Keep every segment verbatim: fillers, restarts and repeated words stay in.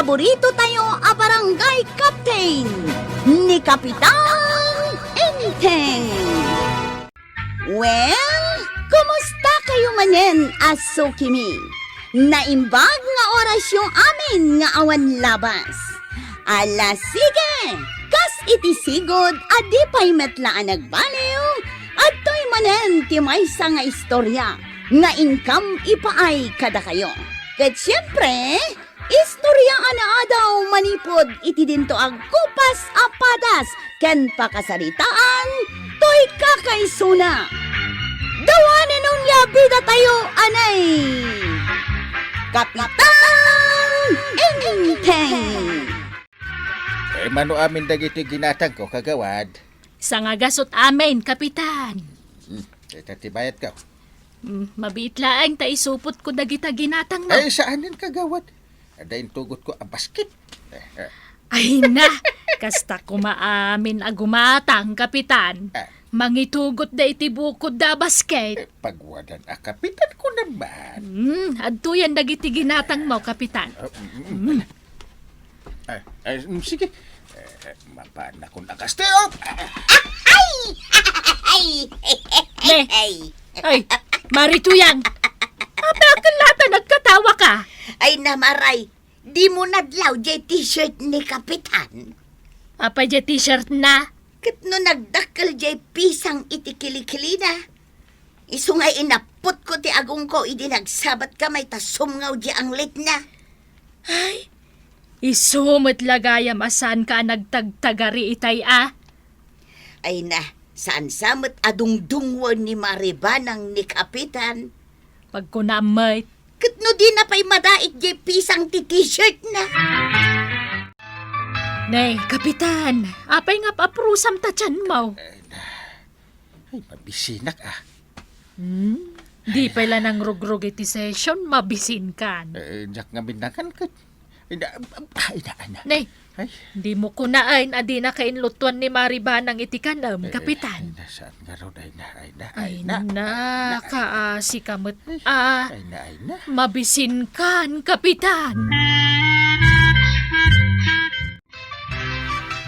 paborito tayo a barangay captain, ni Kapitan Enteng. Well, kumusta kayo manen a sukimi? Naimbag nga orasyo amin nga awan labas. Ala, sige! Kas iti sigud a di pay met la a nagbaliw, adtoy manen ti maysa nga istorya nga inkam ipaay kadakayo. Ket siempre, istorya a naadaw manipud iti dinto agkupas a padas ken pakasaritaan toy kakaisuna. Dawanen onia bidatayo anay Kapitan Enteng. Eh, mano amin dagiti ginatangko, kagawad? Sangagasut amin, Kapitan. Hmm, ita ti bayadko. Hmm, mabiit laeng ta isupotko dagita ginatangmo. Ay, saanen, kagawad. Adda intugotko a basket. Eh, eh. Ay na, kasta koma amin a gumatang, Kapitan. Ah. Mangitugot da iti bukod da a basket. Eh, pagwadan a kapitan ko naman. Hmm, adtoyan dagiti ginatangmo, Kapitan. Ah, mm, mm. Hmm. Ay, ay, mm, sige. Eh, mapanakon a kastiyo. Ay! Ay! Ne. Ay! Ay, Mari Tuyang. Apay a ket la ta nagkatawa ka? Ay, na, Maray. Di mo nadlaw jay t-shirt ni Kapitan? Apay jay t-shirt na? Ket no nagdakkel jay pisang iti kilikilina, isu nga inappotko ti agongko idi nagsabatka may ta sumngaw di anglitna. Ay, isu met la gayam a saanka a nagtagtagari itay a. Ay na, saan sa met a dungdungwen ni Maribanang ni Kapitan. Pagkunam met. Ket no dina pay madait jay pisang ti t-shirt na. Nay, Kapitan, apay nga paprusam ta tianmo? Ay, mabisinak, ah. Hmm? Di pay la nangrugrug iti session, mabisinkan. Eh, diak ngamin nangan ket. Ina, ay, na, na. Nay, ay. Di mo kunaen a dinaka inlutuan ni Maribanang iti kanem, eh, Kapitan. Ay, na, saan nga ron? Ay, na, ay, na, ay, ay, na, na, ay, na, kaasi ka met, ay, ah, ay, na, ay, na. Mabisinkan, Kapitan.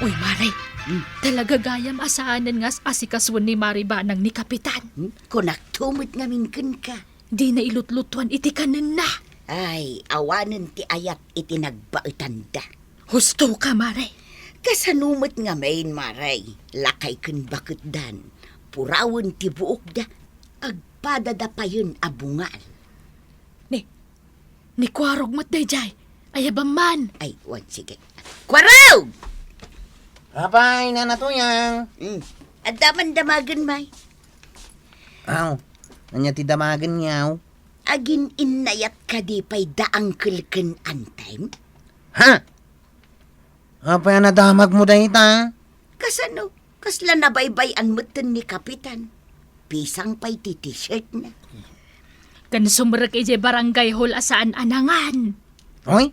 Uy, Mare, hmm? Talaga gayam a saanen nga as-, asikasuen ni Maribanang ni Kapitan. Hmm? Kunak to met ngamin kenka. Dina ilutlutuan iti kanenna. Ay, awanen ti ayat iti nagbaetanda. Husto ka, Mare. Kasano met ngamin, Mare? Lakay ken baketdan. Purawen ti buokda. Agpadada payen a bungal. Ni, ni Kuarog met daydiay. Ayabam man. Ay, wen, sige. Kuarog! Apay, Nana Tuyang? Hmm. Adda man damagen, may. Aw, ania ti damagen, yaw? Agin-innayat kadi pay da Uncle ken Antem? Ha? Apay a nadamagmo dayta? Kasano? Kasla nabaybay-an metten ni Kapitan. Pisang pay ti t-shirt na. Ken sumrek idiay barangay hall a saan a nangan. Oy,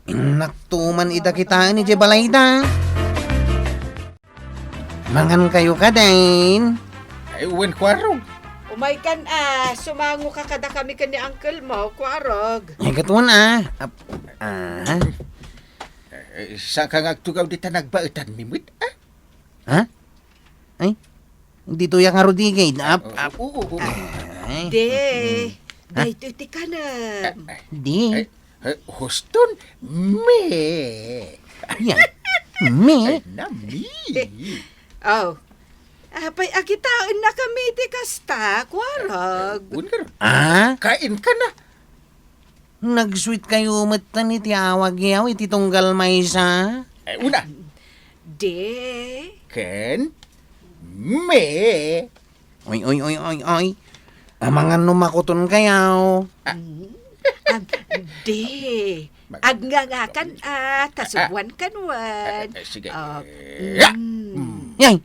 innak to man ida kitaen idiay balayda. Mangan kayo kadin. Ay, wen, Kuarog. Umaykan a, sumangoka kadakami ken ni uncle mo, Kuarog. Ay, katuan a. Ap-, ah. Eh, saan ka nga agtugaw dita nagbaetan mi met, ah? Ha? Ay, ditoy nga rudigid. Ap-, ap-, oo, oo, oo. Ay. Di, mm. Ha? Daytoy ti kanem. Ah, ah. Di. Ay, eh, huston, me. Yan. Me? Ay, na, me. Oh. Apay, akitaennakami iti kasta, Kuarog. Eh, eh, wen ka ron. Ah? Kain ka na. Nagsuit kayo metten iti awag yaw iti tunggal maysa? Eh, una. De. Ken me. Oy, oy, oy, oy, oy. Amangan no makuton kayaw. Ah. Mm. Ah, de. Mag- Agngangakan, ah, ta subuan kan wen. Eh, eh, sige. Ah, eh, mm. Mm. Yay.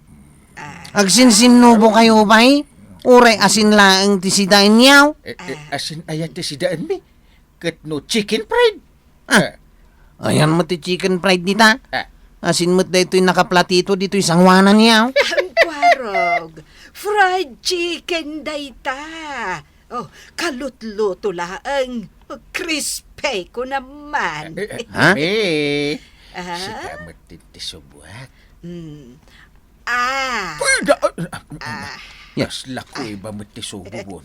Ah. Agsinsinnubo kayo, bay? Uray asin laeng ti sidaen yaw? Eh, eh, ah. Asin aya ti sidaen mi? Ket no chicken fried? Ah. Eh. Ayan mo ti chicken fried dita? Ah. Asin met daytoy nakaplatito ditoy sanguanan yaw? Ang kwarog, fried chicken dayta. Oh, kalutluto laeng. Crispy ko naman. Eh, eh, Ha? Me, Ah? Sika met ti subwak. Hmm. Ah. Pwede, ah, Ah. Yes, lako iba met ti sububon.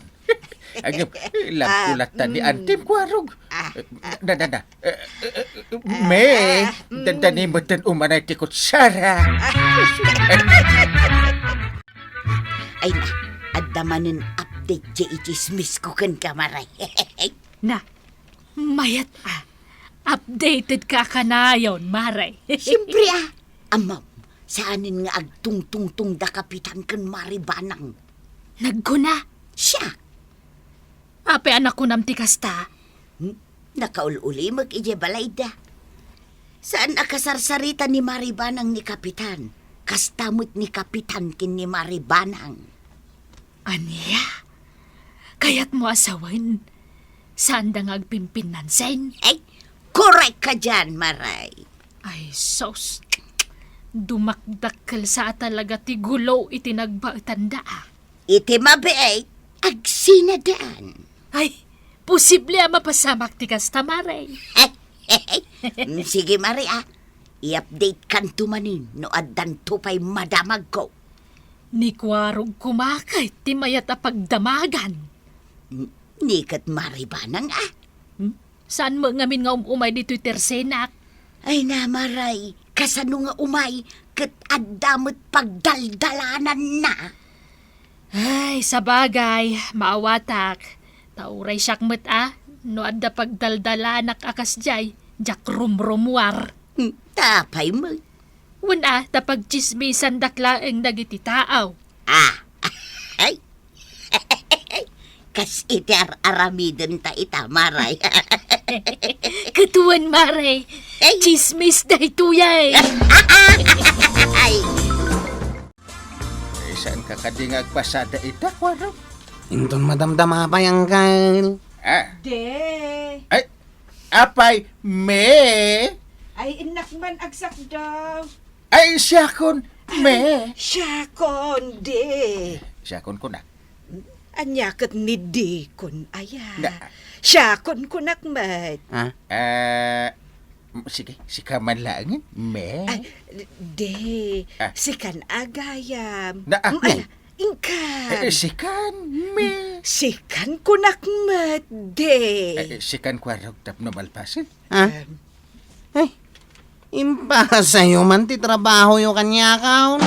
Agim, love ko Ah, latta ni mm. Antim Kuarog. Ah, Eh, ah. Na, na, na. Eh, eh, eh, Ah, Me, mm. Dandani met ten umanay ti kutsara. Ay na, adda manen update diay ichismis ko kenka, Mare. Na, mayat a. Updated ka kanayon, Mare. Siyempre, ah. Ammom, saanen nga agtungtungtong da Kapitan ken Mare Banang. Nagkuna? Siak. Apay a nakunam ti kasta? Hmm? Nakaul-ulimek idiay balayda. Saan a kasarsarita ni Mare Banang ni Kapitan. Kasta met ni Kapitan ken ni Mare Banang. Ania? Kayatmo a sawen? Saanda nga agpimpinnansen? Ay, korek ka diay, Mare. Ay, sus. Dumakdakkel sa a talaga ti gulo iti nagbaetanda, a. Iti mabiit, agsinadaan. Ay, posible a mapasamak ti kasta, Mare. Mm, sige, Mare, ah. I-update kanto manen no addanto pay madamagko. Ni Kuarog koma ket ti mayat a pagdamagan. N-, ni ket Mare Banang, ah. Hmm? Saan met ngamin nga um-umay ditoy tersenak? Ay na, Mare, kasano nga umay ket adda met pagdaldalananna? Ay, sabagay, maawatak. Ta uray siak met a, no adda pagdaldalanak a kasdiay, diak rumrumuar. Hmm, ta apay met? Wen a, ta pagtsismisandak laeng dagiti tao. Ah, ay. Kas iti ar-aramidenta ita, Mare. Ket wen, Mare. Ay. Tsismis daytoy, ay. Ay. Eh, saanka kadi nga agpasada ita, Kuarog? Inton madamdama pay, Uncle. Ah. De. Ay, apay, Me? Ay, innak man agsakdaw. Ay, siakon, Me. Siakon, De. Siakon kunak. Ania ket ni Dikon aya? Na- Siakon kunak met. Ha? Ah, m-, sige, sika man laengen, Me. Ay, De, Ah. sikan a gayam. Na, ah. Mm, ala, inkan. Eh, eh, sikan, Me. Sikan kunak met, De. Eh, eh, sikan Kuarog tapno malpasen. Ha? Em. Ay, impasayo man ti trabahoyo kaniak, a.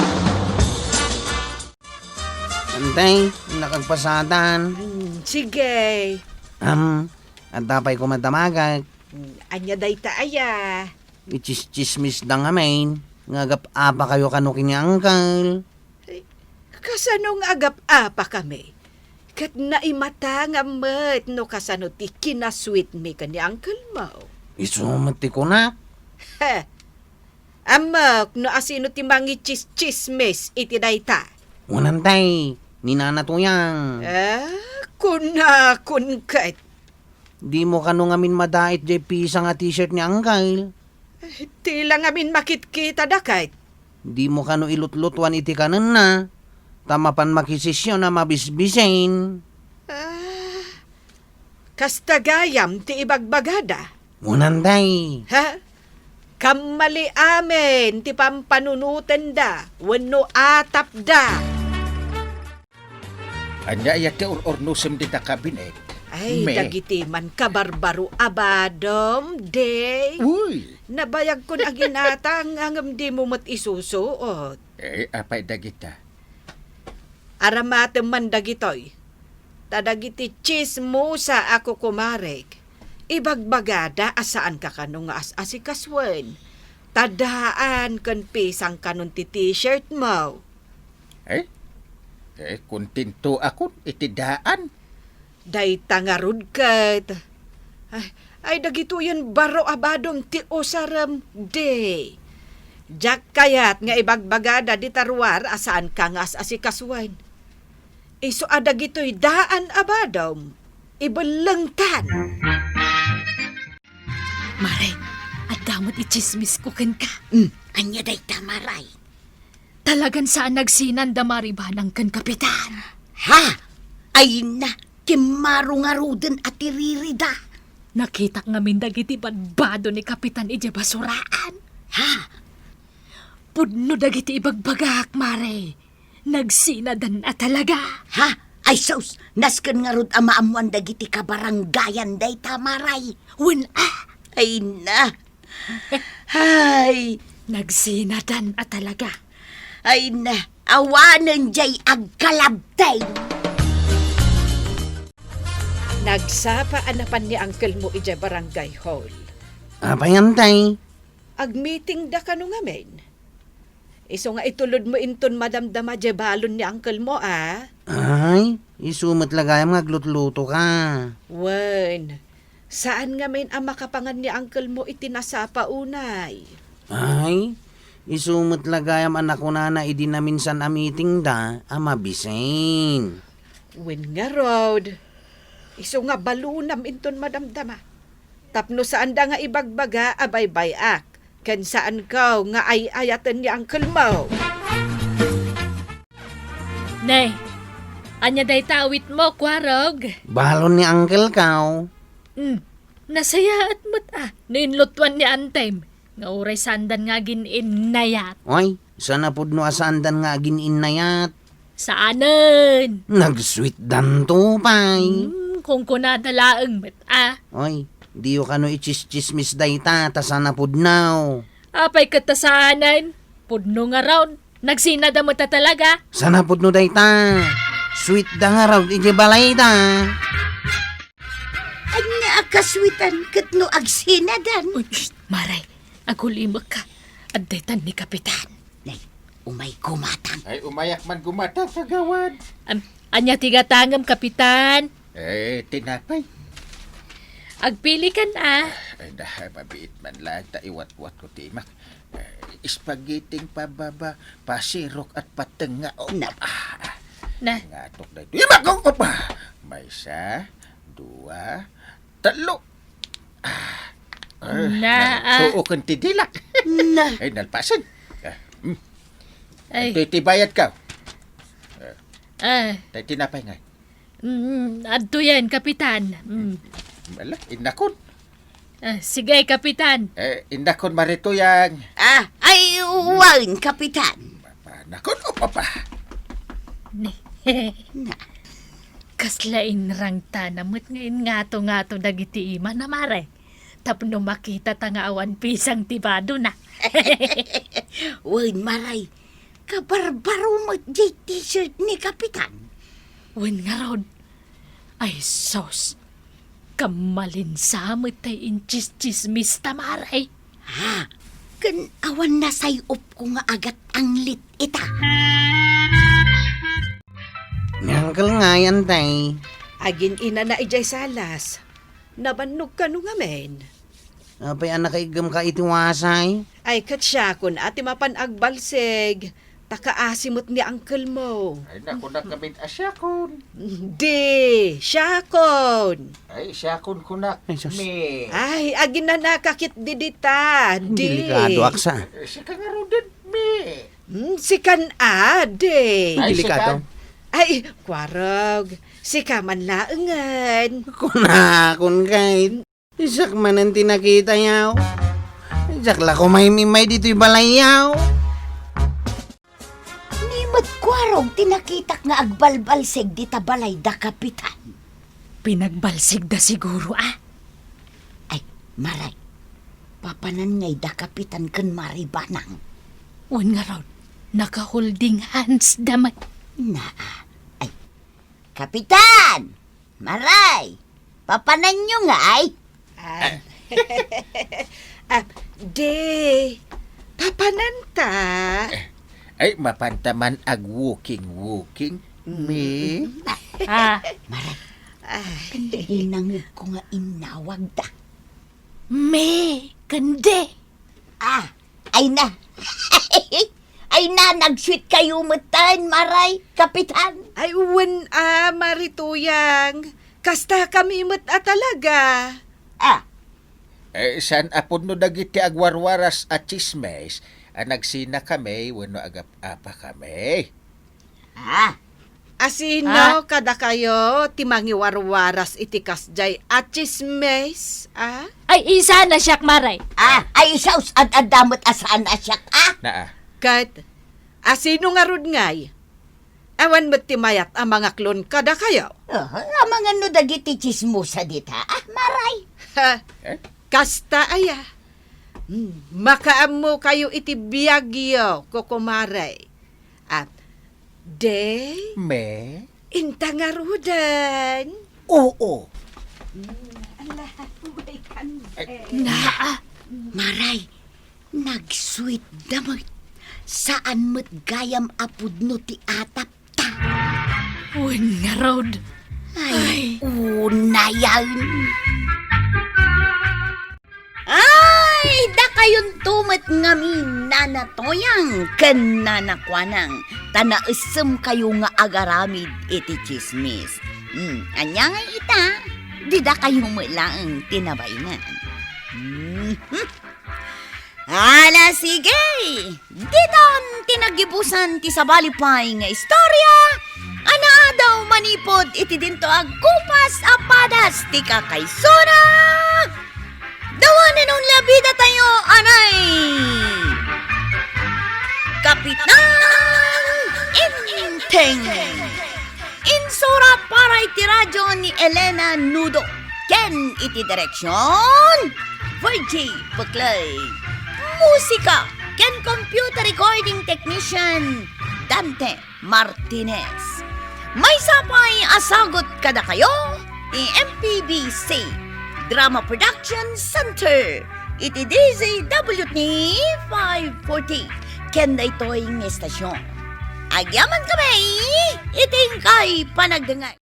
Antay, nakagpasadan. Hmm, sige. Am, adda pay koma damagek. Hmm, ania dayta aya? Itsis-tsismisda ngamin nga agap-apakayo kano ken ni Uncle. Ay, kasano nga agap-apakami? Ket naimatangam met no kasano ti kinasuitmi ken ni uncle mo. Isu met ti kunak. He. Ammok no asino ti mangitsismis iti dayta. Wen, antay, ni Nana Tuyang. Ah, kunakon ket. Dimo kano ngamin madait jay pisa nga t-shirt ni Uncle? Ti la ngamin makitkitada ket. Dimo kano ilutlutuan iti kanenna, ta mapan makisisyon a mabisbisin. Ah, kasta gayam ti ibagbagada? Wen, antay. Ha? Kammali amin ti pampanunotenda wenno atapda. Ania aya ti ur-urnosem dita kabinet? Ay, Me. Dagiti man kabarbaro a badom, De. Uy! Nabayagkon a ginatang, ngem dimo met isusuot. Eh, apay dagita? Aramatem man dagitoy. Ta dagiti tsismosa a kukumarek, ibagbagada a saanka kano nga as-asikasuen. Ta daan ken pisang kanon ti t-shirt mo. Eh? Eh, kontento akon iti daan. Dayta ngarud ket. Ay, ay, dagitoyen baro a badom ti usarem, De. Diak kayat nga ibagbagada dita ruar a saanka nga as-asikasuen. Isu a dagitoy daan a badom, ibellengtan. Mare, adda met itsismisko kenka. Hmm, ania dayta, Mare? Talagan saan nagsinan da Mare Banang ken Kapitan. Ha? Ay na, kimmaru ngaruden a tiririda. Nakitak ngamin dagiti badbado ni Kapitan idiay basuraan. Ha? Pudno dagiti ibagbagak, Mare. Nagsinadan a talaga. Ha? Ay sus, nasken ngarud a maammoan dagiti kabarangayan dayta, Mare. Wen a. Ay na. Ay. Nagsinadan a talaga. Ay na, awanen jay agkalabteng. Nagsapa a napan ni uncle mo idiay barangay hall. Apay, Antay? Agmeeting da kano ngamin. Isu nga itulodmo inton madamdama jay balon ni uncle mo, a? Ay, isu met la gayam nga aglutluto ka. Wen, saan ngamin a makapangan ni uncle mo iti nasapa unay. Ay, isu met la gayam a nakunana idi naminsan a meeting da a mabisin. Wen ngarud, isu nga balonam inton madamdama. Tapno saanda nga ibagbaga a baybay-ak, ken saanko nga ay-ayaten ni uncle mo. Nay, ania dayta awitmo, Kuarog? Balon ni uncle ko. Hmm, nasayaat met a, no inlutuan ni Antem, nga uray saandan nga agin-innayat. Oy, saan a pudno a saandan nga agin-innayat. Saanen. Nag-sweetdanto pay. Hmm, kunkunada laeng met a. Oy, diyo kano itsischismis dayta, ta saan a pudno. Apay ket ta saanen? Pudno ngarud. Nagsinada met a talaga. Saan a pudno dayta. Sweetda ngarud idiay balayda. Ania a kasweetan ket no agsinadan? Uy, shh, Mare, agulimekka. Adda itan ni Kapitan. Nay, umay gumatang. Ay, umayak man gumatang, kagawad. Am, ania ti gatangem, Kapitan? Eh, tinapay. Agpilikan a. Ay, da, mabiit man lang ta iwatwat ko ti imak. Eh, spaghetti pababa, pasirok at patenga. Oh, na. Ah, ah. Na. Ngatok na ito. Imak ko pa. Maysa, dua, tello. Ah. Ah, na, ah. Suoken ti dila. Na. Ay, nalpasen. Ah, hmm. Ay. Ito iti bayad ka. Ah. Tay tinapay nga. Mm, adtoyen, Kapitan. Mm. Ala, innakon. Ah, sige, Kapitan. Eh, innakon, Mare Tuyang. Ah, ay, wen, Kapitan. Papa, nakon, o, papa. Ni-, Na. Kasla inrangtana met nga inngato-ngato dagiti imana, Mare. Tapno makitata nga awan pisang ti badona. Wen, Mare. Kabarbaro met jay t-shirt ni Kapitan. Wen ngarud. Ay sus, kammalinsa met tay intsistsismista, Mare. Ha? Ken awan nasay-opko nga agat-anglit ita. Ni Uncle ngay, Antay. Agin-inana idiay salas. Nabannog kano ngamin? Apay a nakaiggemka iti wasay? Ay, ket siakon a ti mapan agbalsig, ta kaasi met ni uncle mo. Ay, nakunak ngamin a siakon. Di, siakon. Ay, siakon kunak, Ay, sus. Mi. Ay, aginanaka ketdi dita, di. Delikado, aksa. Eh, sika ngaruden, Mi. Hmm, sikan a, di. Ay, Delikado. Sikan. Ay, Kuarog, sika man laengen. Kunakon kay. Isak manen ti nakitayaw. Isak la kumaymi may ditoy balayyaw. Ni met Kuarog ti nakitak nga agbalbalsig dita balay da Kapitan. Pinagbalsigda siguro, a? Ay, Maray. Papanan ngay da Kapitan ken Mari Banang. Wen ngarud, naka-holding hands da met. Naa. Ay, Kapitan! Maray! Papananyo ngay? Ah. Ah, di. Papananta. Ay, mapanta man ag-walking-walking, Mi. Ah. Maray. Ah. Kanda inangid ko nga inawag da. Mi, kanda. Ah, ay na. Ay na, nag-sweet kayo metten, Maray, Kapitan. Ay, wen a, Mari Tuyang. Kasta kami met a talaga. Ah. Eh, saan a pudno dagiti agwarwaras a tsismes a nagsina kami wenno agap-apa kami? Ah, Asino Ah? kadakayo ti mangiwarwaras iti kasjay a tsismis, a? Ay, saan a siak, Maray. Ah, ay, siya, us-, ad-adda met a saan a siak, ah? Naa. Ket, asino ngarud ngay? Awan met ti mayat a mangaklon kadakayo. Oh, amangan no dagiti tsismosa dita, ah, Maray. Ha? Eh? Kasta aya. Hmm, makaammokayo iti biagyo, kukumare. At, de? Me? Inta ngaruden. Oo. Hmm, ala, way kan-, Ay. Naa, Maray, nagsuit da met. Saan met gayam a pudno ti atapta. Wen ngarud. Ay, Ay. Unayan. Ay, dakayonto met ngamin, Nana Toyang ken Nana Kuanang, ta naessemkayo nga agaramid iti tsismis. Hmm, ania ngay ita? Didakayo met laeng ti nabaingan. Hmm. Ala, sige! Ditan ti naggibusan ti sabali pay nga istorya a naadaw manipud iti dinto agkupas a padas ti kakaisuna. Dawanen onla bidatayo, anay! Kapitan Enteng! Insura para iti radyo ni Elena Nudo ken iti direksion, Virgie Buclay. Musika ken computer recording technician, Dante Martinez. Maysa pay a sagut kadakayo ti M P B C Drama Production Center iti D Z W T five forty ken daytoy nga estasion. Agyaman kami iti inkay panagdengngeg.